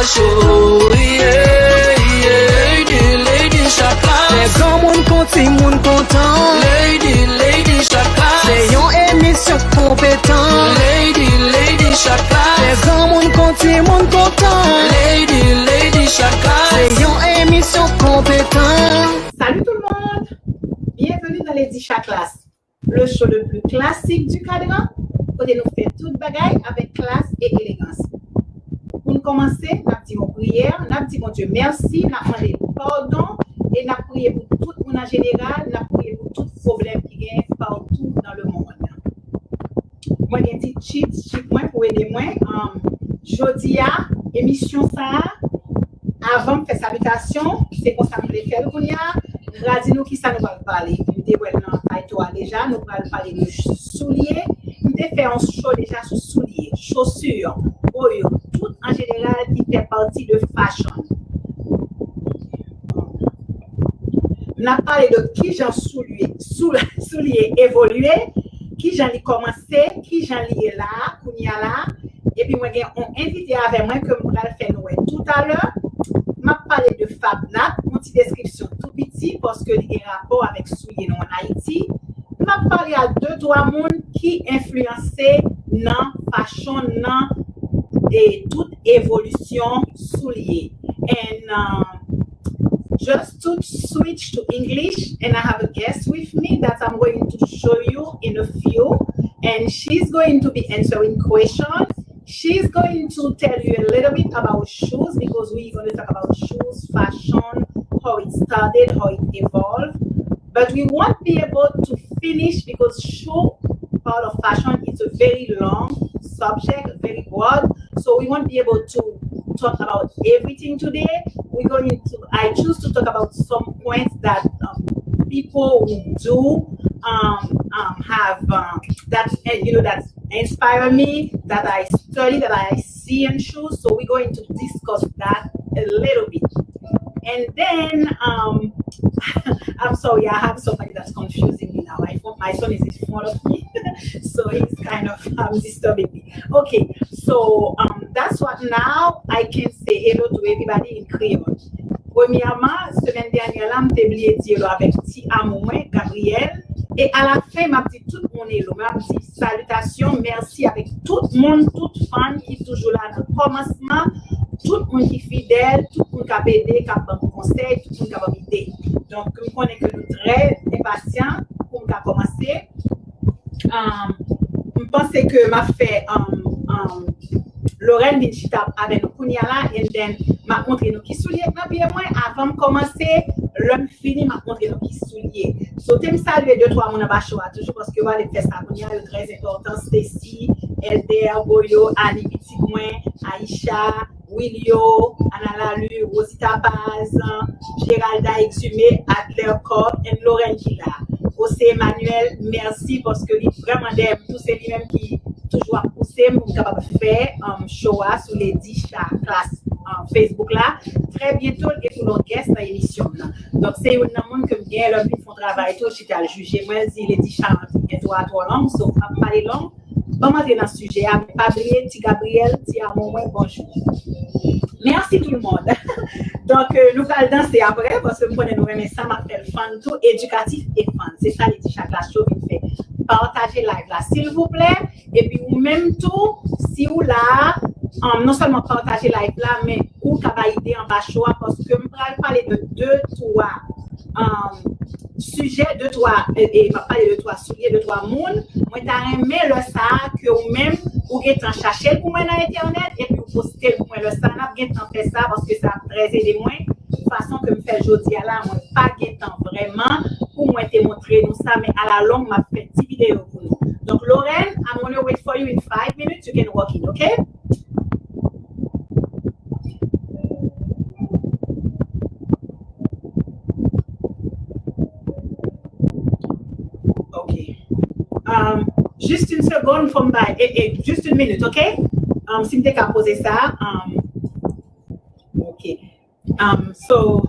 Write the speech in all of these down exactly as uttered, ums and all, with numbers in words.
Cho, yeah, yeah. Lady, lady, chak klas. Fè granmoun kon timoun kontan. Lady, lady, chak klas. Se yon emisyon konpetan. Lady, lady, chak klas. Fè granmoun kon timoun kontan. Lady, lady, chak klas. Se yon emisyon konpetan. Salut tout le monde! Bienvenue dans Lady Chaklas, le show le plus classique du cadran, kote nou fè tout bagay avèk klas e elegans. Pou n kòmanse, n ap di yon priyè, n ap di Bondye mèsi, n ap mande l padon, e n ap priye pou tout moun an jeneral, n ap priye pou tout pwoblèm ki genyen partou dans le monde. Mwen gen ti cheat sheet mwen pou ede mwen. Um, jodi a, emisyon sa a, avan m fè salitasyon, se konsa m vle fè l kounye a. M pral di nou kisa nou pral pale. M te wè l nan title a deja, nou pral pale de soulye. M te fè yon show deja sou soulye, chaussure, boyo, tout an jeneral ki fè pati de fashion. N ap pale de kijan soulye, sou, soulye evolye, kijan li kòmanse, kijan li ye la, kounye a la. Epi mwen gen yon envite avè mwen ke m pral fè nou wè toutalè. M ap pale de Fab Nap, yon ti deskripsyon tou piti, paske li gen rapò avèk soulye nou ann Ayiti. M ap pale a de twa moun ki enfliyanse nan fashion nan e tout evolisyon soulye. And um, just to switch to English, and I have a guest with me that I'm going to show you in a few. And she's going to be answering questions. She's going to tell you a little bit about shoes because we're going to talk about shoes, fashion, how it started, how it evolved. But we won't be able to finish because shoe part of fashion is a very long subject, very broad. So we won't be able to talk about everything today. We're going to, I choose to talk about some points that um, people who do um, um, have um, that uh, you know that inspire me, that I study, that I see in shoes. So we're going to discuss that a little bit. And then um, I'm sorry, I have somebody that's confusing me now. I, my son is in front of me, so he's kind of um, disturbing me. Okay, so um, that's what now I can say hello to everybody in Creole. Premyèman, semèn dènyè la, m te bliye di hello avèk ti amou mwen, Gabriel. E alafen, m ap di tout moun hello. M ap di salitasyon, mèsi avèk tout moun, tout fan ki toujou la nan kòmansman, tout moun ki fidèl, tout moun k ap ede, k ap ban m konsèy, tout moun k ap ban m ide. Donk, m konnen ke nou trè enpasyan pou m ka kòmanse. Um, m panse ke m ap fè um, um, Lorraine vin chita avè nou kounye a la, and then m ap montre nou ki soulye k nan pye mwen avan m kòmanse. Lè m fini, m ap montre nou ki soulye. Sote m salye de twa moun anba cho a toujou, paske yo pale fè sa kounye a, yo trè enpòtan. Stacy, Elder, Boyo, Annie, pitit mwen, Aisha, Wilio, Ana Lalu, Rosita Paz, Geralda Exumé, Adler Coq, and Lorraine ki la. Jose Emmanuel, mèsi paske li vrèman dèyè m tou, se li menm ki toujou ap pouse m pou m kapab fè um, show a sou Lady Chaklas um, Facebook la. Trè byento l gen pou l yon guest nan emisyon m nan. Donk se youn nan moun ke m gen lè m vin fè yon travay tou, l chita l jije mwen, l di Lady Chaklas gen twa twò long, so m ap pale long. Ban m antre nan sijè a, men pa bliye, ti Gabriel, ti amou mwen, bonjou. Mèsi tout le monde. Donk, euh, nou pral danse apre, paske m konnen nou renmen sa, m ap fè l fun tou, edikatif e fun. Se sa Lady Chaklas Show vin fè. Pataje live la, silvouplè. Epi ou menm tou, si ou la, um, non sèlman pataje live la, men ou ka bay ide anba cho a, paske m pral pale de de, twa um, sijè, de twa, e, e, m ap pale de twa soulye, de twa moun. Mwen ta renmen lè sa a ke ou menm, ou gentan chache l pou mwen nan entènèt, epi ou poste l pou mwen lè sa a. N ap gentan fè sa, paske sa ap trè ede mwen. Fason ke m fè l jodi a la, mwen pa gentan vrèman pou mwen te montre nou sa, men alalong, m ap fè ti videyo pou nou. Donk, Lorraine, I'm gonna wait for you in five minutes. You can walk in, okay? Ok. Um, just une seconde, fò m bay, eh, eh, just une minute, ok? Um, si m te ka poze sa, um, ok. Um, so,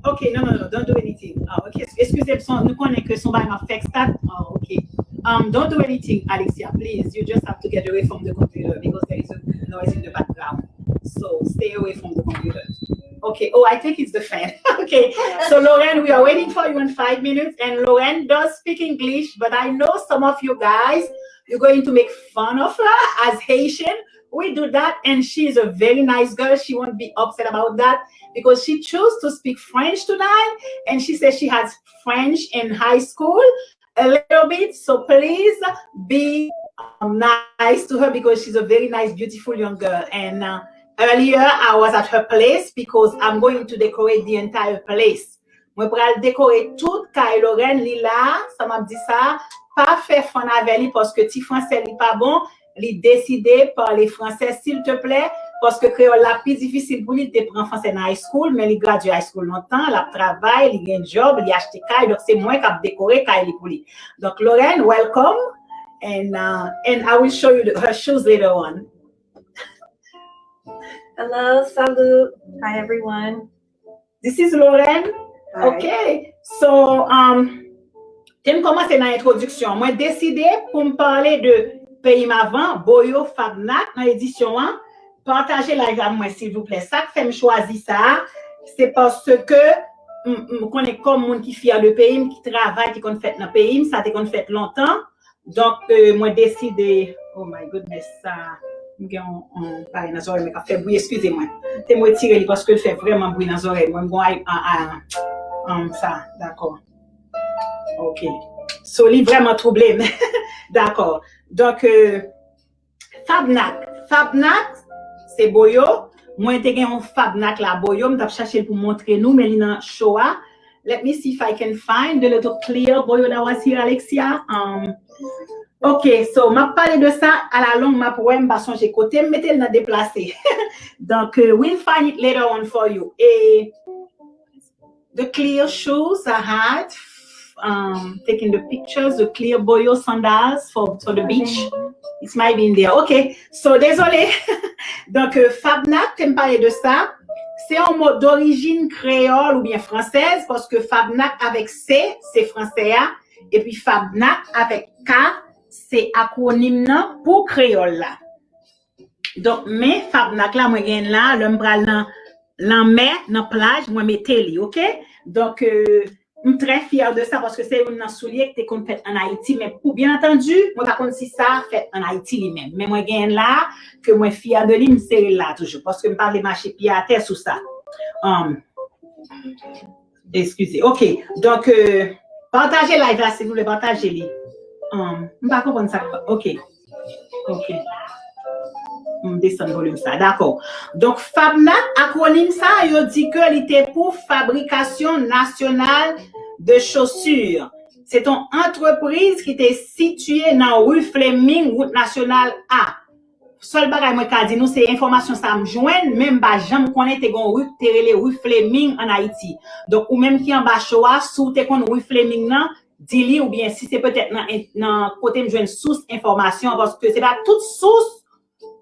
ok, no, no, no, don't do anything. Ah, ok, eskize m, son, nou konnen ke son bagay m ap fè start. Ah, ok. Um, don't do anything, Alexia, please. You just have to get away from the computer because there is a, noise in the background. So stay away from the computer. Okay. Oh, I think it's the fan. Okay. So Lorraine, we are waiting for you in five minutes. And Lorraine does speak English, but I know some of you guys, you're going to make fun of her as Haitian. We do that, and she is a very nice girl. She won't be upset about that because she chose to speak French tonight, and she says she has French in high school a little bit. So please be um, nice to her because she's a very nice, beautiful young girl. And uh, earlier I was at her place because I'm going to decorate the entire place. Mwen pral dekore tout kay Lorraine, li la, sa m ap di sa, pa fè fun avè li paske ti fransè li pa bon, li deside pale fransè silteplè, paske kreyòl la pi difisil pou li, li te pran fransè nan high school, men li gradye high school lontan, l ap travay, li gen job, li achte kay, donk se mwen k ap dekore kay li pou li. Donk Lorraine, welcome, and, uh, and I will show you the, her shoes later on. Hello, salut. Hi, everyone. This is Lorraine. Hi. Ok. So, um, te m kòmanse nan entwodiksyon. Mwen deside pou m pale de peyi m avan, Boyo Fabnak nan edisyon an. Pataje live la mwen, silvouplè. Sa k fè m chwazi sa, se paske m, m konnen kòm moun ki fyè de peyi m, ki travay, ki konn fèt nan peyi m, sa te konn fèt lontan. Donk, euh, mwen deside, oh my goodness, sa, m gen yon, yon bagay nan zòrèy mwen k ap fè bri, eskize mwen. Te m retire li paske l fè vrèman bri nan zòrèy mwen. M gon ay, a, a, um, sa, dakò. Ok. So, li vrèman twouble m. Dakò. Donk, euh, Fabnak. Fabnak, se Boyo. Mwen te gen yon Fabnak la, Boyo. M t ap chache l pou montre nou, men li nan show a. Let me see if I can find the little clear Boyo that was here, Alexia. Um, ok, so, m ap pale de sa, alalong, m ap wè, m pa sonje kote m mete l nan deplase. Donk, euh, we'll find it later on for you. E the clear shoes I had, um, taking the pictures, the clear Boyo sandals for, for the beach. It might be in there. Ok, so, dezole. Donk, euh, Fabnak, te m pale de sa, se yon mo dorijin kreyòl oubyen fransèz, paske Fabnak avèk C, se fransè a, epi Fabnak avèk K, se akwonim nan pou kreyòl la. Donk, men Fabnak la, mwen gen la, lè m pral nan lanmè, nan plaj, mwen mete li, ok? Donk, euh, m trè fyè de sa, paske se youn nan soulye ki te konn fèt ann Ayiti, men pou byen antandi, mwen pa konn si sa fèt ann Ayiti li menm. Men mwen gen la, ke mwen fyè de li, m sere la toujou, paske m pa vle mache pye atè sou sa. Um, eskize. Ok. Donk, euh, pataje live la, silvouplè, pataje li. Um, m pa konprann sa. Ok. Ok. M desann volim sa. Dakò. Donk, Fabnak, akwonim sa, yo di ke li te pou Fabrication Nationale de Chaussures. Se yon antrepriz ki te sitiye nan ri Fleming, wout nasyonal A. Sèl bagay mwen ka di nou, se enfòmasyon sa m jwenn, men m pa janm konnen te gen yon ri ki te rele ri Fleming ann Ayiti. Donk, ou menm ki anba show a, si w te konn ri Fleming nan, di li, oubyen si se petèt nan, nan kote m jwenn sous enfòmasyon, paske se pa tout sous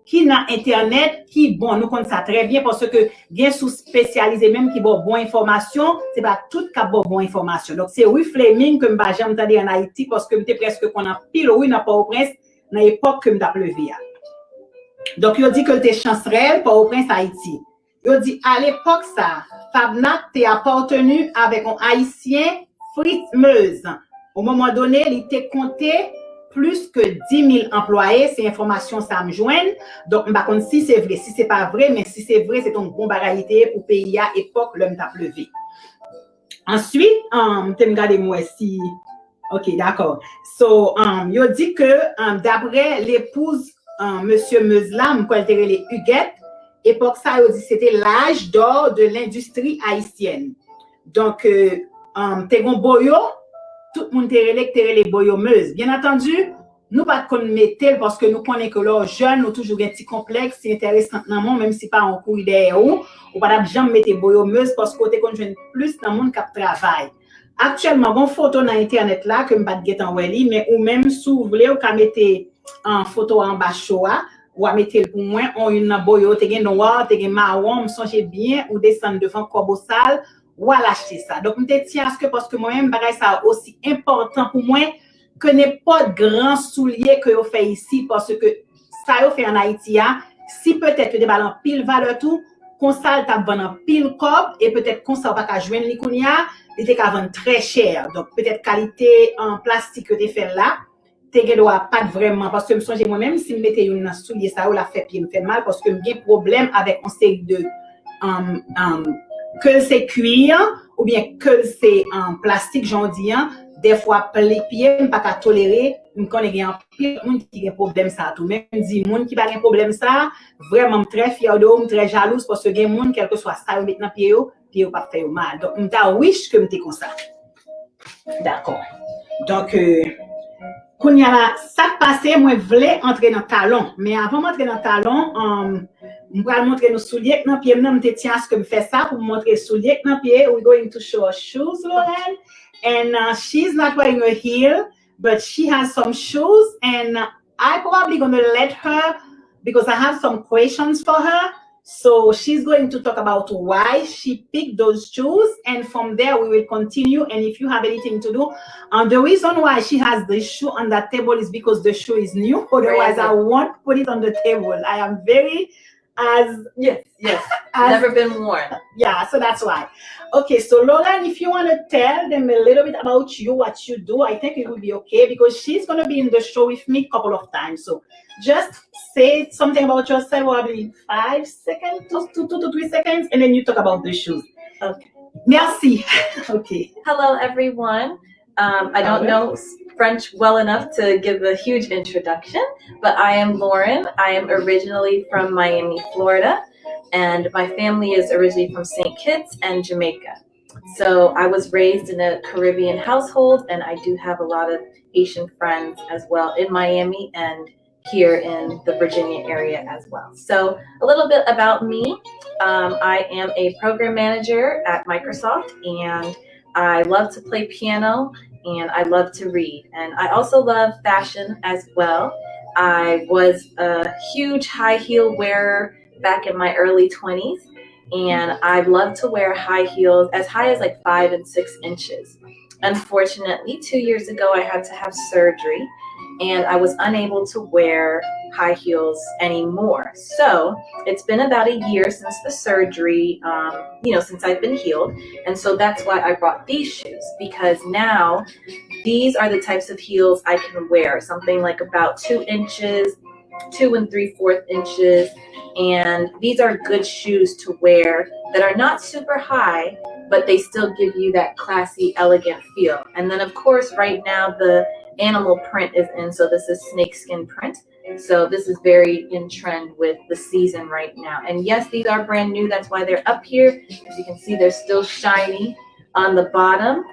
ki nan entènèt ki bon. Nou konn sa trè byen, paske gen sous espesyalize menm ki ba w bon enfòmasyon, se pa tout k ap ba w bon enfòmasyon. Donk, se ri Fleming ke m pa janm tande ann Ayiti, paske m te prèske konn anpil ri nan Pòtoprens, nan epòk ke m t ap leve a. Donk, yo di ke l te chansrèl Pòtoprens, Ayiti. Yo di, a lepòk sa, Fabnak te apateni avèk yon Ayisyen, Fritz Meuse. O moman done, li te konte plis ke dis mil anplwaye, se enfòmasyon sa m jwenn. Donk, m pa konn si se vre. Si se pa vre, men si se vre, se te yon bon bagay li te ye pou peyi a epòk lè m t ap leve. Answit, um, te m gade m wè si, ok, dakò. So, um, yo di ke, um, daprè lepouz, um, mesye Meuse la, m kwè l te rele Huguette, epòk sa yo di se te l'âge d'or de l'industrie haïtienne. Donk, euh, um, te gon Boyo, tout moun te rele, te rele Boyo Meuse. Byen antandi, nou pa t konn mete l paske nou konnen ke lè w jèn, ou toujou gen ti konplèks, ti enteresant nan men w, menm si pa yon kouri dèyè ou, ou pa t ap janm mete Boyo Meuse paske w te konn jwenn plis nan moun k ap travay. Aktyèlman, gon foto nan entènèt la ke m pa t gentan wè li, men ou menm, si w vle, ou ka mete, an, foto a anba show a, w a mete l pou mwen, on youn nan Boyo, te gen nwa, te gen mawon, m sonje byen, ou desann devan Kòbosal, w al achte sa. Donk, m te tyen aske, paske mwen menm, bagay sa osi enpòtan pou mwen ke nenpòt gran soulye ke yo fè isi, paske sa yo fè ann Ayiti a, Si petèt yo te ba l anpil valè tou, konsa l t ap vann anpil kòb, e petèt konsa w pa ka jwenn li kounye a, li te ka vann trè chè. Donk, petèt kalite, um, plastik yo te fè l la, te gen dwa pa t vrèman, paske m sonje mwen menm, si m mete youn nan soulye sa yo, l ap fè pye m fè mal, paske m gen pwoblèm avèk yon seri de, um, um, ke l se kwi, oubyen ke l se, um, plastik, jan w di an, dèfwa pli pye m pa ka tolere, m konnen gen anpil moun ki gen pwoblèm sa tou. Men m di moun ki pa gen pwoblèm sa, vrèman m trè fyè de ou, m trè jalouz, paske gen moun, kèlkeswa sa yo met nan pye yo, pye yo p ap fè yo mal. Donk, m ta wish ke m te konsa. Dakò. Donk, euh, kounye a la, sa k pase, mwen vle antre nan talon. Men avan m antre nan talon, um, m pral montre nou soulye k nan pye m nan. M te tyen aske m fè sa pou m montre soulye k nan pye. We're going to show her shoes, Lauren. And uh, she's not wearing a heel, but she has some shoes. And I probably gonna let her, because I have some questions for her. So she's going to talk about why she picked those shoes, and from there we will continue. And if you have anything to do, um, the reason why she has the shoe on that table is because the shoe is new. Otherwise, I won't put it on the table. I am very as Yes, yes. As- Never been worn. Yeah, so that's why. Okay, so Lauren, if you want to tell them a little bit about you, what you do, I think it would be okay because she's going to be in the show with me a couple of times. So just say something about yourself, probably five seconds, two, two, two to three seconds, and then you talk about the shoes. Okay. Merci. Okay. Hello, everyone. Um, I don't know French well enough to give a huge introduction, but I am Lauren. I am originally from Miami, Florida, and my family is originally from Saint Kitts and Jamaica. So I was raised in a Caribbean household, and I do have a lot of Haitian friends as well in Miami and here in the Virginia area as well. So, a little bit about me. Um, I am a program manager at Microsoft, and I love to play piano, and I love to read. And I also love fashion as well. I was a huge high heel wearer back in my early twenties, and I love to wear high heels as high as like five and six inches. Unfortunately, two years ago, I had to have surgery, and I was unable to wear high heels anymore. So it's been about a year since the surgery, um, you know, since I've been healed. And so that's why I brought these shoes, because now these are the types of heels I can wear, something like about two inches, two and three fourth inches. And these are good shoes to wear that are not super high, but they still give you that classy, elegant feel. And then, of course, right now the animal print is in, so this is snakeskin print. So this is very in trend with the season right now. And yes, these are brand new. That's why they're up here. As you can see, they're still shiny on the bottom.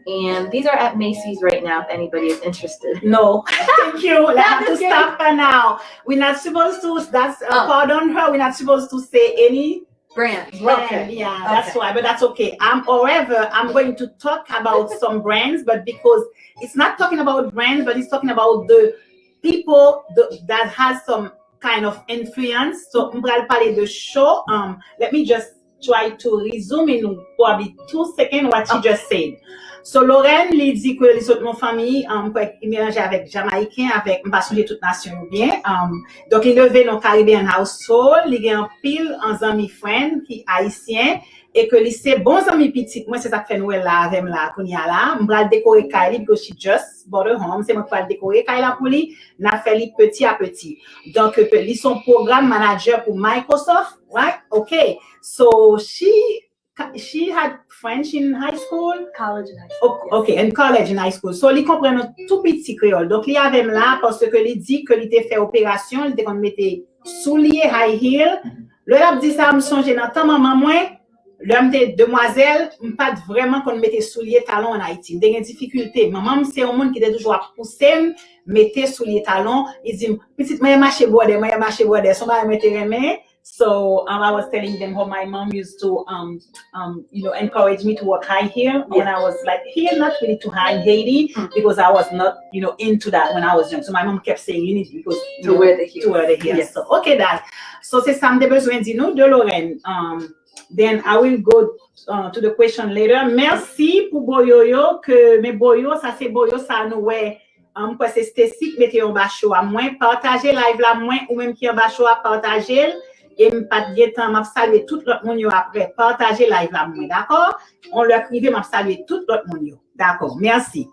And these are at Macy's right now if anybody is interested. No, thank you. I have to stop her now. We're not supposed to, that's, uh, pardon her, we're not supposed to say any Brand. brand. Yeah, that's why, but that's okay. Um, however, I'm going to talk about some brands, but because it's not talking about brands, but it's talking about the people the, that has some kind of influence. So, m pral pale de show. Um, let me just try to resume in probably two seconds what she just said. So, Lauren, li di ke li sot nan fanmi, um, kwèk li melanje avèk Jamayiken, avèk, m pa sonje tout nasyon yo byen. Um, donk, li leve nan Caribbean household, li gen anpil an zanmi friend ki ayisyen, e ke li se bon zanmi pitit mwen, se sa k fè nou wè l la avè m la, kounye a la. M pral dekore kay li, because she just bought a home, se mwen k pral dekore kay la pou li, n a fè li peti a peti. Donk, ke li se yon program manager pou Microsoft, right? Okay. So, she, she had French in high school? College and high school. Ok, ok, in college and high school. So, li konprann yon tou piti kreyòl. Donk, li avè m la paske li di ke li te fè operasyon, li te konn mete soulye high heel. Lè l ap di sa, m sonje nan tan manman mwen, lè m te demwazèl, m pa t vrèman konn mete soulye talon ann Ayiti. M te gen difikilte. Manman m se yon moun ki te toujou ap pouse m mete soulye talon. Li di m, "Pitit, mwen mache bwòdè, mwen mache bwòdè." Se yon bagay mwen te renmen. So, um, I was telling them how my mom used to, um, um, you know, encourage me to work high heel when I was like heel, not really too high in Haiti because I was not, you know, into that when I was young. So my mom kept saying, "You need because you To know, wear the heel. To wear the heel." Yes. So, okay, that. So, se sa m te bezwen di nou de Lauren. Um, then I will go uh, to the question later. Mèsi pou boyo yo, ke, men boyo, sa se boyo sa nou wè An, m kwè se Stacy k mete yon bacho a mwen. Pataje live la mwen, ou menm ki anba cho a, pataje l. E m pa t gen tan, m ap salye tout lòt moun yo apre. Pataje live la mwen, dakò? On lè k rive, m ap salye tout lòt moun yo. Dakò, mèsi.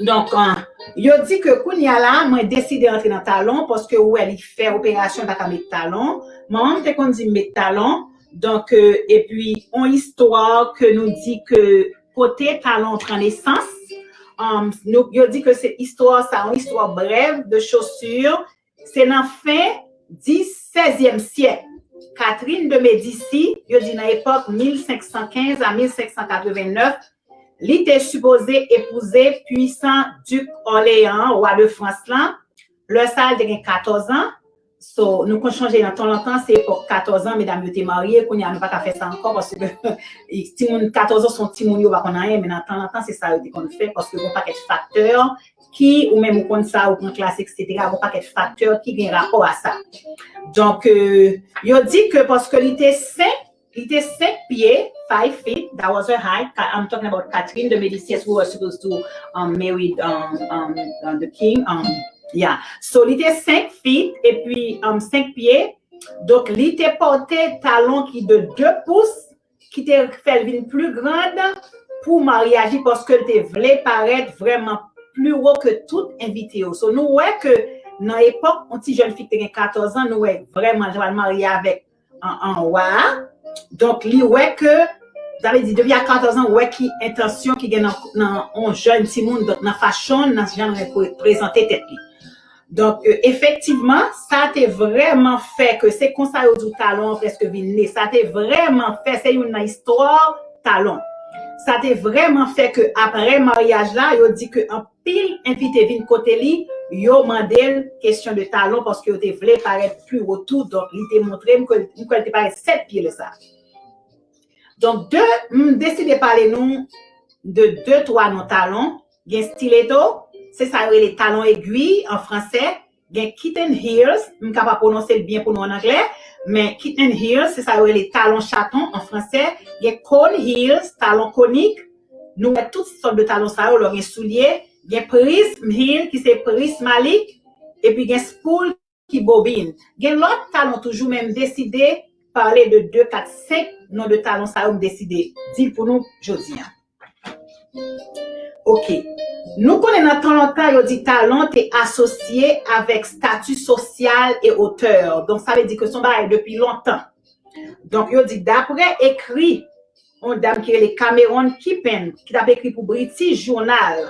Donk, an, yo di ke kounye a la, mwen deside antre nan talon paske ou wè li fè operasyon, pa ka met talon. Manman m te konn di m met talon. Donk, euh, epi, on istwa ke nou di ke kote talon pran nesans. Um, nou, yo di ke se istwa sa, yon istwa brèv de chaussure. Se nan fen dis, sèzyèm syèk. Catherine de Médicis, yo di nan epòk mil senk san kenz a mil senk san katreven nèf, li te sipoze epouze pwisan Duc Orléans, wa de Frans lan. Lè sa a, li te gen katòz an. So, nou konn chonje nan tan lontan, se epòk katòz an, medam yo te marye, kounye a nou pa ka fè sa ankò, paske timoun katòz an se yon timoun, yo pa konn anyen, men nan tan lontan, se sa yo te konn fè, paske gen yon pakèt faktè ki, ou menm ou konn sa, ou pran klas, et cetera, gen yon pakèt faktè ki gen rapò a sa. Donk, euh, yo di ke paske li te senk, li te senk pye, five feet, that was her height. Ka- I'm talking about Catherine de Médicis, who was supposed to um, marry um, um, uh, the king. Um, yeah. So, li te senk feet, epi um, senk pye. Donk, li te pòte talon ki de de pous, ki te fè l vin pli grand pou maryaj li, paske l te vle parèt vrèman pli wo ke tout envite yo. So, nou wè ke nan epòk, yon ti jèn fi ki te gen katòz an, nou wè vrèman l te pral marye avèk an, an wa a. Donk, li wè ke, sa vle di, depi a katòz an, wè ki entansyon ki gen nan, nan yon jèn timoun, donk, nan fachon, nan jan l pre- prezante tèt li. Donk, euh, efektivman, sa te vrèman fè ke se konsa yo di w talon an prèske vin ne. Sa te vrèman fè, se youn nan istwa talon. Sa te vrèman fè ke apre maryaj la, yo di ke anpil envite vin kote li, yo mande l kesyon de talon paske yo te vle parèt pli wo tou. Donk, li te montre m ke m kwè l te parèt sèt pye lè sa. Donk, de, m deside pale nou de de, twa non talon. Gen stiletto, se sa yo rele talon egwi an fransè. Gen kitten heels, m ka pa pwononse l byen pou nou an anglè, men kitten heels, se sa yo rele talon chaton an fransè. Gen cone heels, talon konik. Nou wè tout sòt de talon sa yo, lè w gen soulye. Gen prism heel, ki se prismalik. Epi gen spool ki bobin. Gen lòt talon toujou, men m deside pale de de, kat, senk non de talon sa yo, m deside di l pou nou jodi a. Ok. Nou konnen nan tan lontan, yo di talon te asosye avèk stati sosyal e otè. Donk, sa vle di ke se yon bagay depi lontan. Donk, yo di, daprè ekri yon dam ki rele Cameron Kippen, ki t ap ekri pou British Journal,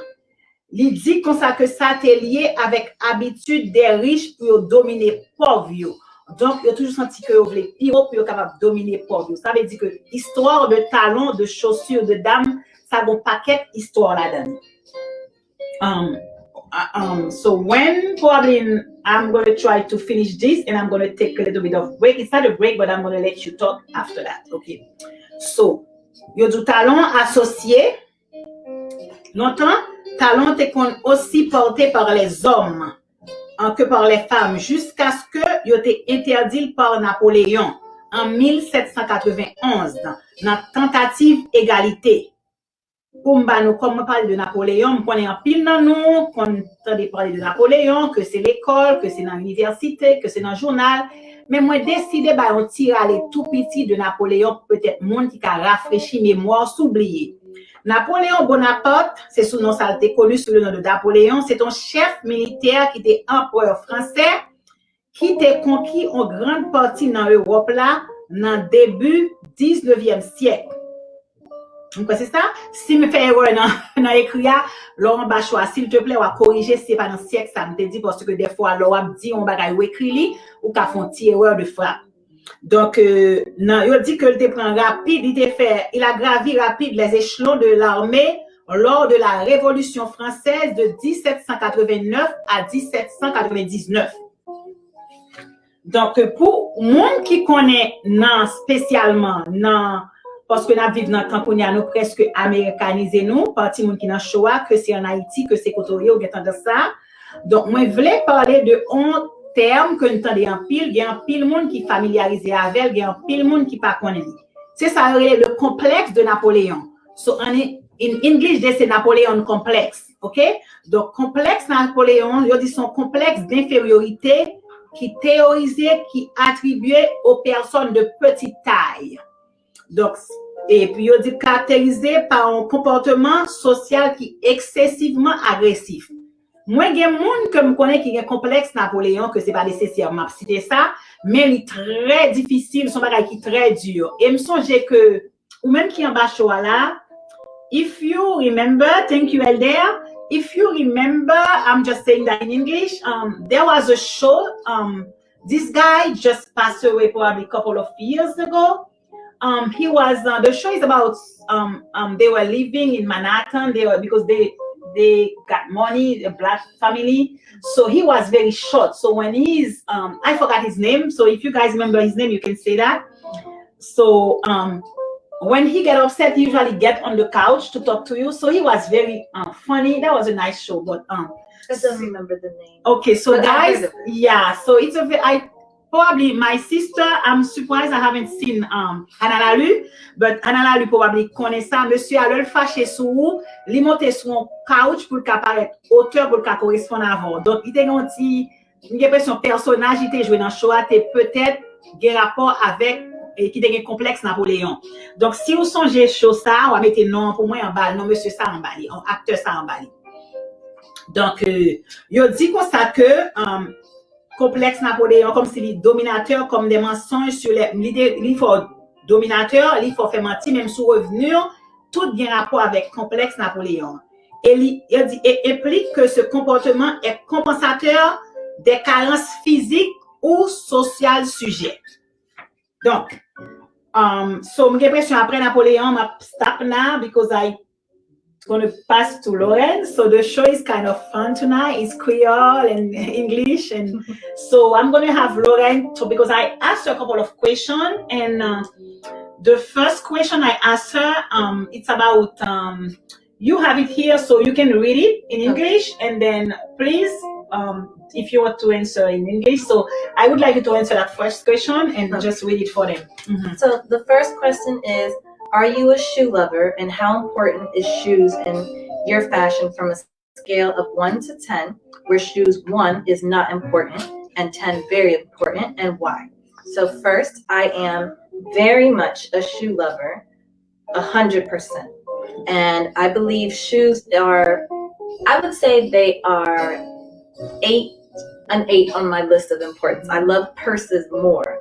li di konsa ke sa te lye avèk abitid dè rich pou yo domine pòv yo. Donk, yo toujou santi ke yo vle pi wo pou yo kapab domine pòv yo. Sa vle di ke istwa de talon, de chaussure, de dam, sa gon pakèt istwa ladan li. Um, uh, um, so when probably I'm going to try to finish this and I'm going to take a little bit of break. It's not a break, but I'm going to let you talk after that. Okay. So, yo di talon asosye. Lontan, talon te konn osi pòte par les hommes an ke par les femmes, jiskaske yo te entèdi l pa Napoleyon an mil sèt san katreven onz, nan tantativ egalite. Pou m ba nou, kòm mwen pale de Napoleyon, m konnen anpil nan nou konn tande pale de Napoleyon, ke se lekòl, ke se nan inivèsite, ke se nan jounal, men mwen deside ba yon ti rale tou piti de Napoleyon, petèt moun ki ka rafrechi memwa sou bliye. Napoléon Bonaparte, se sou non sa l te koni, sou le nom de Napoléon, se te yon chèf militè ki te anperè fransè, ki te konki yon gran pati nan Ewòp la nan debi diznevyèm syèk. M kwè se sa. Si m fè erè nan, nan ekri a, lè w anba cho a, silteplè, w a korije si se pa nan syèk sa m te di, paske dèfwa, lè w ap di yon bagay, ou ekri li, ou ka fè yon ti erè de frap. Donk, euh, nan, yo di ke l te pran rapid, li te fè, il a gravi rapide les échelons de l'armée lors de la Révolution française de dix-sept cent quatre-vingt-neuf à dix-sept cent quatre-vingt-dix-neuf. Donk, pou moun ki konnen nan, espesyalman nan, paske n ap viv nan tan kounye a, nou prèske amerikanize nou, pa timoun ki nan cho a, ke se ann Ayiti, ke se kote w ye, ou gen tandans sa. Donk, mwen vle pale de yon tèm ke n tande anpil, gen anpil moun ki familyarize avè l, gen anpil moun ki pa konnen li. Se sa yo rele le complexe de Napoléon. So, an, in English, they say Napoleon complex. Ok? Donk, konplèks Napoleyon, yo di se yon konplèks denferyorite ki teyorize, ki atribye aux personnes de petite taille. Donk, epi yo di karakterize pa yon konpòtman sosyal ki eksesivman agresif. Mwen gen moun ke m konnen ki gen konplèks Napoleyon, ke se pa nesesè m ap site sa, men li trè difisil, se yon bagay ki trè di. E m sonje ke ou menm ki anba show a la, if you remember, thank you, Elder. If you remember, I'm just saying that in English. Um, there was a show. Um, this guy just passed away probably a couple of years ago. Um, he was uh, the show is about um, um, they were living in Manhattan. They were because they they got money, a black family. So he was very short. So when he's um, I forgot his name. So if you guys remember his name, you can say that. So um, when he get upset, he usually get on the couch to talk to you. So he was very uh, funny. That was a nice show. But um, I don't remember the name. Okay, so But I guys, heard of it. Yeah, so it's a ve- I probably my sister. I'm surprised I haven't seen um Anna Lalu, but Anna Lalu probably konnen sa. Mesye a lè l fache sou ou, li monte sou yon couch pou l ka parèt otè, pou l ka koresponn avè w. Donk li te gen yon ti, m gen enpresyon pèsonaj li te jwe nan show a te petèt gen rapò avèk e ki te gen konplèks Napoleyon. Donk si ou sonje show sa, w a mete non an pou mwen anba, non mesye sa anba li, aktè sa anba li. Donk euh, yo di konsa ke um, konplèks Napoleyon kòmsi li dominatè, comme des mensonges sur les li, de- li fè w dominatè, li fè w fè manti menm sou revni, tout gen rapò avèk konplèks Napoleyon. Et li, il dit, et implique que ce comportement est compensateur des carences physiques ou sociales sujets. Donk, um, so m gen enpresyon apre Napoleyon, m ap stop now because I gonna pass to Lorraine. So the show is kind of fun tonight. It's Creole and English, and so I'm gonna have Lorraine to, because I asked her a couple of questions, and uh, the first question I asked her, um, it's about um, you have it here, so you can read it in English, and then please, um, if you want to answer in English, so I would like you to answer that first question and just read it for them. Mhm. So the first question is, are you a shoe lover, and how important is shoes in your fashion from a scale of one to ten, where shoes one is not important and ten very important, and why? So first, I am very much a shoe lover, a hundred percent. And I believe shoes are, I would say they are eight, an eight on my list of importance. I love purses more,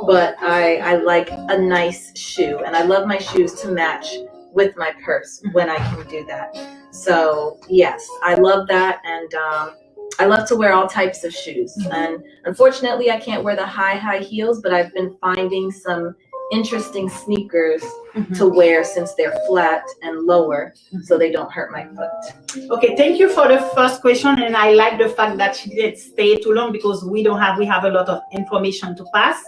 but I, I like a nice shoe, and I love my shoes to match with my purse when I can do that. So yes, I love that, and um, I love to wear all types of shoes. And unfortunately, I can't wear the high, high heels, but I've been finding some interesting sneakers to wear since they're flat and lower, so they don't hurt my foot. Okay, thank you for the first question, and I like the fact that she didn't stay too long because we don't have we have a lot of information to pass.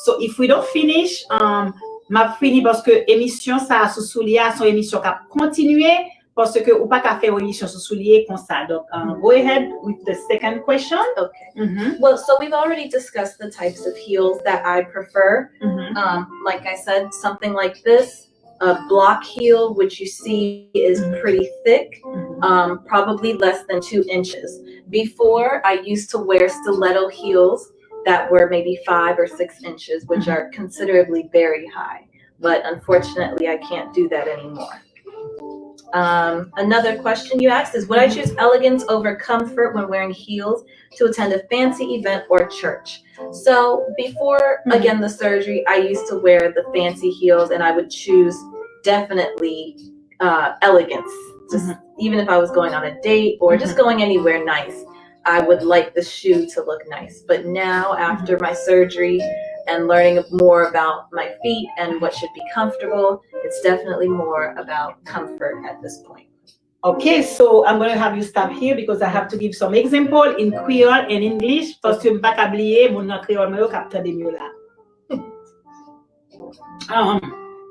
So if we don't finish, um, m ap fini paske emisyon sa a sou soulye a se yon emisyon k ap kontinye paske ou pa ka fè yon emisyon sou soulye konsa. Donk, um, go ahead with the second question. Okay. Mhm, Well, so we've already discussed the types of heels that I prefer. mhm. Um, like I said, something like this, a block heel, which you see is pretty thick, um, probably less than two inches. Before, I used to wear stiletto heels that were maybe five or six inches, which are considerably very high. But unfortunately, I can't do that anymore. Um, another question you asked is, would I choose elegance over comfort when wearing heels to attend a fancy event or church? So before, again, the surgery, I used to wear the fancy heels, and I would choose definitely uh, elegance. Just even if I was going on a date or just going anywhere nice, I would like the shoe to look nice. But now, after my surgery and learning more about my feet and what should be comfortable, it's definitely more about comfort at this point. Okay, so I'm gonna have you stop here because I have to give some example in Creole and English, paske m pa ka bliye moun nan kreyòl mwen yo k ap tande m yo la. Um,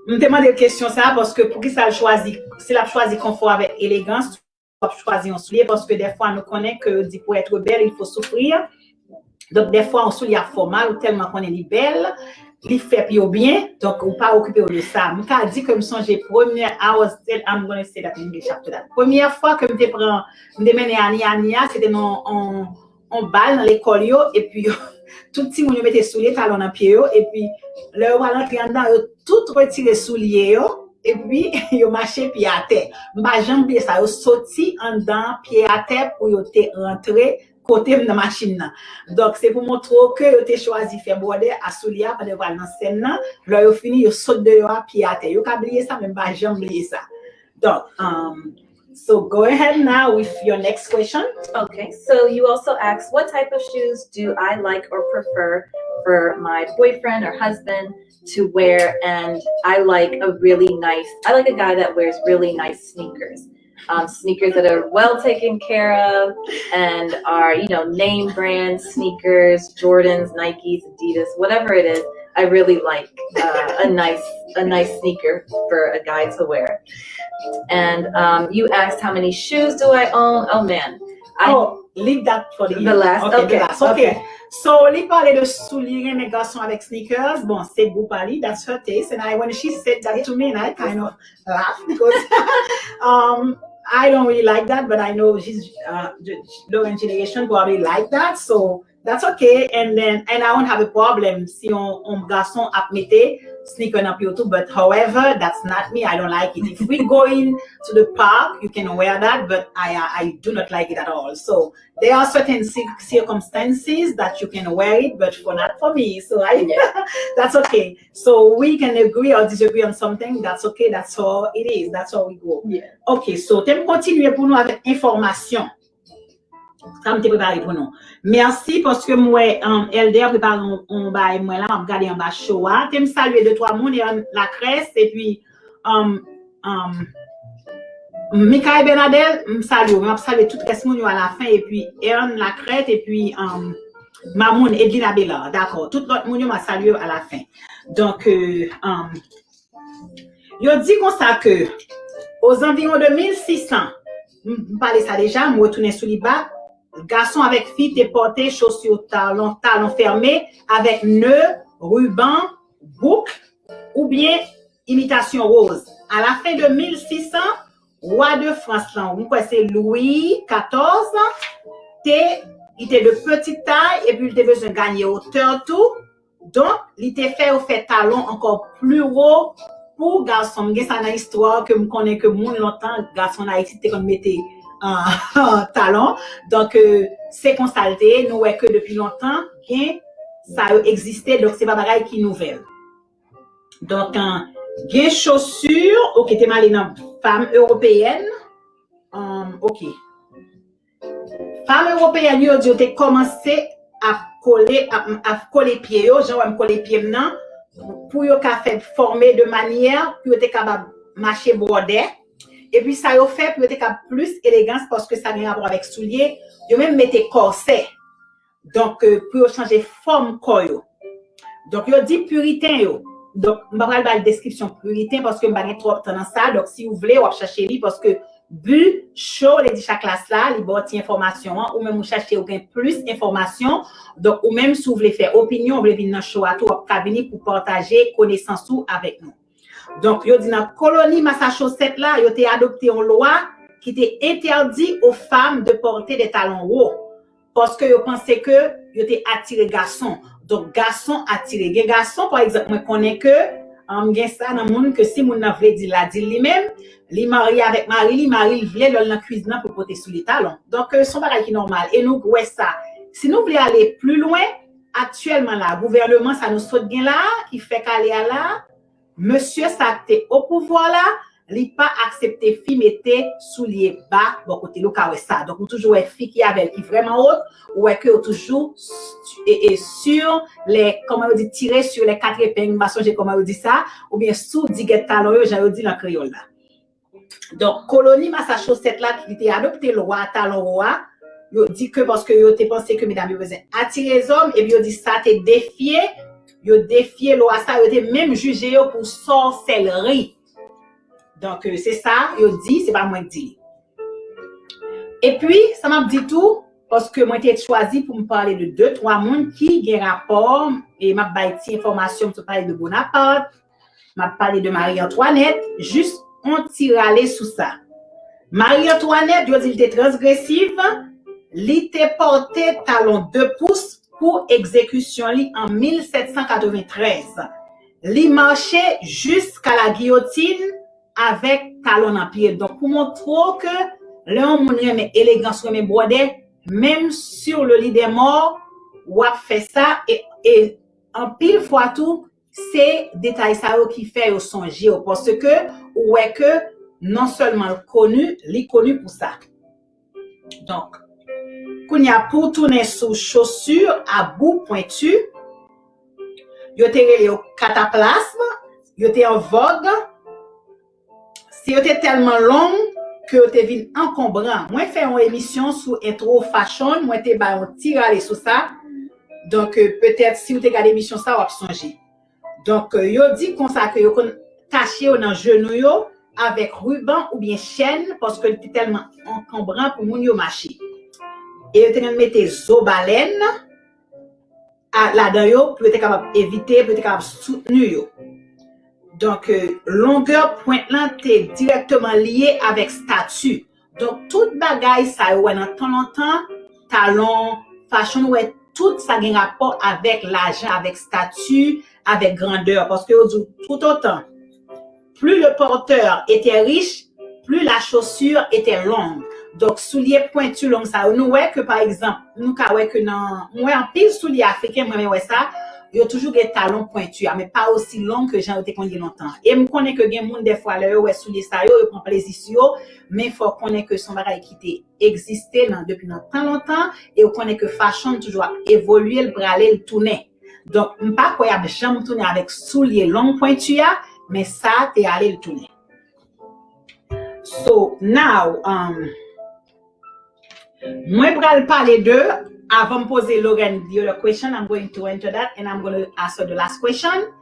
m te mande l kesyon sa a paske poukisa l chwazi, si l ap chwazi konfò avèk elegans, w ap chwazi yon soulye, paske dèfwa nou konnen ke yo di pour être belle, il faut souffrir. Donk, dèfwa, yon soulye ap fè w mal, ou tèlman konnen li bèl, li fè pye w byen, donk ou pa okipe w de sa. M ka di ke m sonje premyè, I was, I'm gonna say that in English after that. Premyè fwa ke m te pran, m te mennen Ani, Ani a, se te nan on, on bal nan lekòl yo, epi tout timoun yo mete soulye talon nan pye yo, epi lè yo pral antre anndan, yo tout retire soulye yo, epi yo mache pye atè. M pa janm bliye sa, yo soti anndan pye atè pou yo te rantre kote m nan machin nan. Donk, se pou montre w ke yo te chwazi fè bwòdè a soulye a pandan yo pral nan sèn nan. Lè yo fini, yo sot deyò a pye atè. Yo ka bliye sa, men m pa janm bliye sa. Donk, um, so go ahead now with your next question. Okay, so you also asked what type of shoes do I like or prefer for my boyfriend or husband to wear, and I like a really nice, I like a guy that wears really nice sneakers. Um, sneakers that are well taken care of and are, you know, name brand sneakers, Jordans, Nikes, Adidas, whatever it is. I really like uh, a nice a nice sneaker for a guy to wear. And um, you asked how many shoes do I own? Oh man, I Oh, leave that for the, The last, okay, the okay, last. Okay. So, li pale de soulye, renmen gason avèk sneakers. Bon, se gou pa li, that's her taste. And I, when she said that to me, and I kind of laugh because um, I don't really like that, but I know she's uh, the Lauren generation probably like that. So, that's okay. And then, and I won't have a problem si on, on gason ap mete sneaker nan pye w tou. But however, that's not me. I don't like it. If we go in to the park, you can wear that, but I, I do not like it at all. So, there are certain cir- circumstances that you can wear it, but for not for me. So I, that's okay. So we can agree or disagree on something. That's okay. That's how it is. That's how we go. Yeah. Ok, so te m kontinye pou nou avèk enfòmasyon. Sa m te prepare pou nou. Mèsi paske m wè um, Elder prepare yon bagay mwen la, m ap gade anba show a. Te m salye de twa moun, Aaron Lacresse, epi um, um, Michael Bernadel, m salye w. M ap salye tout rès moun yo alafen, epi Aaron Lacrette, epi um, Mamoun, Edlina Belard, dakò. Tout lòt moun yo, m ap salye yo alafen. Donk, euh, um, yo di konsa ke ozanviwon de mil sis san, m pale sa deja, m retounen sou li bak, gason avèk fi te pòte chosi talon, talon fèmen avèk ne, riban, bouk oubyen imitasyon woz. A la fen de mil sis san, wa de Frans lan, m kwè se Lwi katòz, te, li te de petite taille epi li te bezwen ganye wotè tou. Donk, li te fè yo fè talon ankò pli wo pou gason. M gen sa nan istwa ke m konnen ke moun lontan, gason an Ayiti te konn mete uh, talon. Donk, euh, se konsa l te ye. Nou wè ke depi lontan, gen sa yo egziste. Donk, se pa bagay ki nouvèl. Donk, uh, gen chosi, ok, te m ale nan fam ewopeyèn. Um, ok. Fam ewopeyèn yo di yo te kòmanse ap kole, ap, ap kole pye yo, jan wè m kole pye m nan, pou yo ka fè fòme de manyè, pou yo te kapab mache bwòdè. Epi sa yo fè pou yo te kapab plis elegans, paske sa gen rapò avèk soulye, yo menm mete kòsè. Donk, euh, pou yo chanje fòm kò yo. Donk, yo di piriten yo. Donk, m pa pral bay deskripsyon piriten paske m pa gen twòp tan nan sa. Donk, si w vle, w ap chache li paske bi cho, lè di chak klas la, li ba w ti enfòmasyon an, ou menm ou chache, ou gen plis enfòmasyon. Donk, ou menm, si w vle fè opinyon, w vle vin nan cho a tou, w ap ka vini pou pataje konesans ou avèk nou. Donk, yo di nan koloni Massachusetts la, yo te adopte yon lwa ki te interdit aux femmes de porter des talons hauts. Paske yo panse ke yo te atire gason. Donk, gason atire. Gen gason, pa egzanp, mwen konnen ke, um, gen sa nan moun ke si moun nan vle di l, la di l li menm, li marye avèk mari li, mari l vle lè l nan kwizin nan pou l pote soulye talon. Donk, euh, se yon bagay ki nòmal. E nou wè sa. Si nou vle ale pli lwen, aktyèlman la, gouvèneman sa nou sot gen la, ki fèk ale a la, mesye sa k te o pouvwa la, li pa aksepte fi mete soulye ba bò kote l. Ou ka wè sa. Donk, ou toujou wè fi ki avè l ki vrèman wot, ou wè ke yo toujou e, e, sur les, kòman yo di, tire sur les quatre épingles, m pa sonje kòman yo di sa, oubyen sou digèt talon yo, jan yo di l an kreyòl la. Donk, koloni Massachusetts la ki te adopte lwa talon wo a, yo di ke paske yo te panse ke medam yo bezwen atire zòm, epi yo di sa te defye, yo defye lwa sa, yo te menm jije yo pou sòsèlri. Donk, euh, se sa yo di, se pa mwen k di li. Epi, sa m ap di tou, paske mwen te chwazi pou m pale de de twa moun ki gen rapò, e m ap bay ti enfòmasyon, m sot pale de Bonaparte, m ap pale de Marie Antoinette, jis yon ti rale sou sa. Marie Antoinette, yo di l te transgresiv, li te pòte talon de pous pou egzekisyon li an mil sèt san katreventrèz. Li mache jiska la giyotin avèk talon nan pye l. Donk, pou montre w ke lè yon moun renmen elegans, renmen bwòdè, menm sur le lit des morts, w ap fè sa, e, e anpil fwa tou, se detay sa yo ki fè yo sonje w, paske ou wè ke non sèlman l koni, li koni pou sa. Donk, kounye a, pou tounen sou chaussure à bout pointu, yo te rele yo cataplasme, yo te an vòg, se yo te tèlman long ke yo te vin ankonbran. Mwen fè yon emisyon sou intro fashion, mwen te bay yon ti rale sou sa. Donk, euh, petèt, si w te gade emisyon sa, w ap sonje. Donk, euh, yo di konsa ke yo konn tache yo nan jenou yo avèk riban oubyen chèn, paske li te tèlman ankonbran pou moun yo mache. E yo te konn mete zo balèn a, ladan yo, pou yo te kapab evite, pou yo te kapab soutni yo. Donk, euh, longè pwent lan te dirèkteman lye avèk stati. Donk, tout bagay sa yo wè nan tan lontan, talon, fashion, wè tout sa gen rapò avèk lajan, avèk stati, avèk grandè. Paske yo di w, tout otan, plus le porteur était riche, plus la chaussure était longue. Donk, soulye pwenti long sa yo, nou wè ke, pa egzanp, nou ka wè ke nan, mwen wè anpil soulye afriken, mwen renmen wè sa, yo toujou gen talon pwenti a, men pa osi long ke jan yo te konn ye lontan. E m konnen ke gen moun, dèfwa, lè yo wè soulye sa yo, yo pran plezi sou yo, men fò w konnen ke se yon bagay ki te egziste nan, depi nan tan lontan, e w konnen ke fashion toujou ap evolye, l prale, l tounen. Donk, m pa kwè y ap janm tounen avèk soulye long pwenti a, men sa te ale, l tounen. So, now, um, mwen pral pale de, avan m poze Lorraine the other question, I'm going to enter that and I'm going to ask her the last question.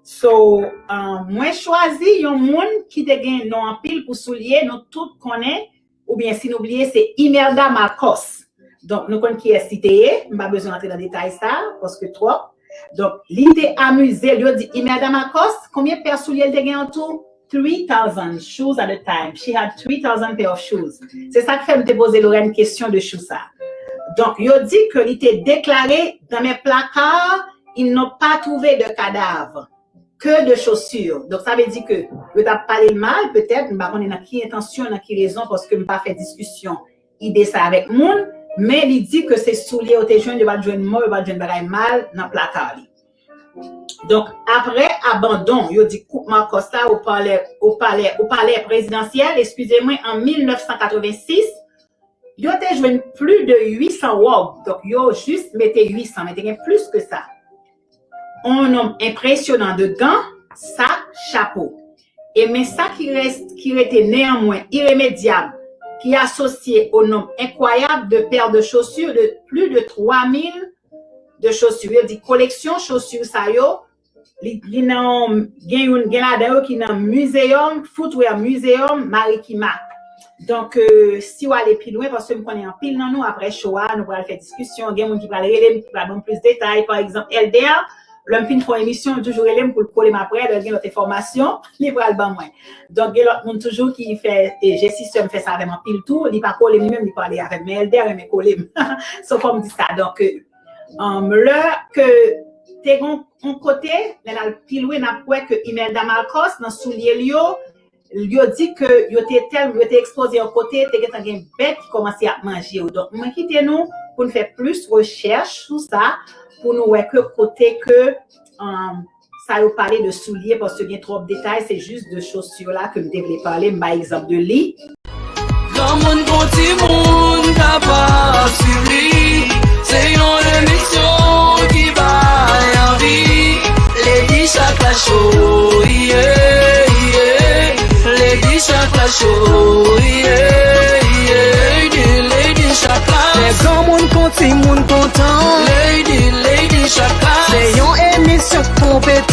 So, um, mwen chwazi yon moun ki te gen non anpil pou soulye, nou tout konnen, oubyen si nou bliye, se Imelda Marcos. Donk, nou konn kiyès li te ye, m pa bezwen antre nan detay sa, paske twòp. Donk, li te amize l, yo di Imelda Marcos, konbyen pè soulye l te gen an tou? Three thousand shoes at a time. She had three thousand pair of shoes. Se sa k fè m te poze Lorraine kesyon de shoes sa. Donk, yo di ke li te deklare, dans mes placards, ils n'ont pas trouvé de cadavre, que de chaussures. Donk, sa vle di ke yo t ap pale l mal, petèt, m pa konnen nan ki entansyon, nan ki rezon, paske m pa fè diskisyon ide sa avèk moun, men li di ke se soulye yo te jwenn, yo pa t jwenn mò, yo pa t jwenn bagay mal nan plaka li. Donk, apre abandon, yo di koup Marcos la, au palais, au palais, au palais présidentiel, excusez-moi, en mille neuf cent quatre-vingt-six, yo te jwenn plis de uit san wòb. Donk, yo jis mete uit san, men te gen plis ke sa. Un nombre impressionnant de gants, sacs, chapeaux. E men sa ki reste, ki rete néanmoins irrémédiable, qui est associé au nombre incroyable de paires de chaussures, de plus de trois mille de chaussures. Yo di koleksyon chaussures sa yo, li, li nan, gen youn, gen ladan yo ki nan Museum, Footwear Museum, Marikina. Donk, euh, si w ale pi lwen, paske m konnen anpil nan nou, apre show a, nou pral fè diskisyon, gen moun ki pral rele m, ki pral ban m plis detay. Pa egzanp, Elder, lè m fin fè yon emisyon, li toujou rele m pou l kole m apre, lè l gen lòt enfòmasyon, li pral ban mwen. Donk, gen lòt moun toujou ki fè, e Jesi sè m fè sa avè m anpil tou, li pa kole m li menm, li pale avè m, men Elder renmen kole m. So, fò m di sa. Donk, euh, um, lè ke te gon yon kote, lè n al pi lwen, n ap wè ke Imelda Marcos, nan soulye l yo, yo di ke yo te tèl, yo te ekspoze yon kote, te gentan gen bèt ki kòmanse ap manje yo. Donk, mwen kite nou pou n fè plis rechèch sou sa, pou nou wè ke kote ke, um, sa yo pale de soulye, paske gen twòp detay, se jis de chaussures la ke m te vle pale, m bay egzanp de li. Granmoun kon timoun ka pa swiv li. Se yon emisyon ki bay anvi. Lady Chaka Show, yeah, yeah. Lady Chaka Show, yeah, yeah. Lady, Lady Chaka. Fè granmoun kon timoun kontan. Lady, Lady Chaka. Se yon emisyon konpetan.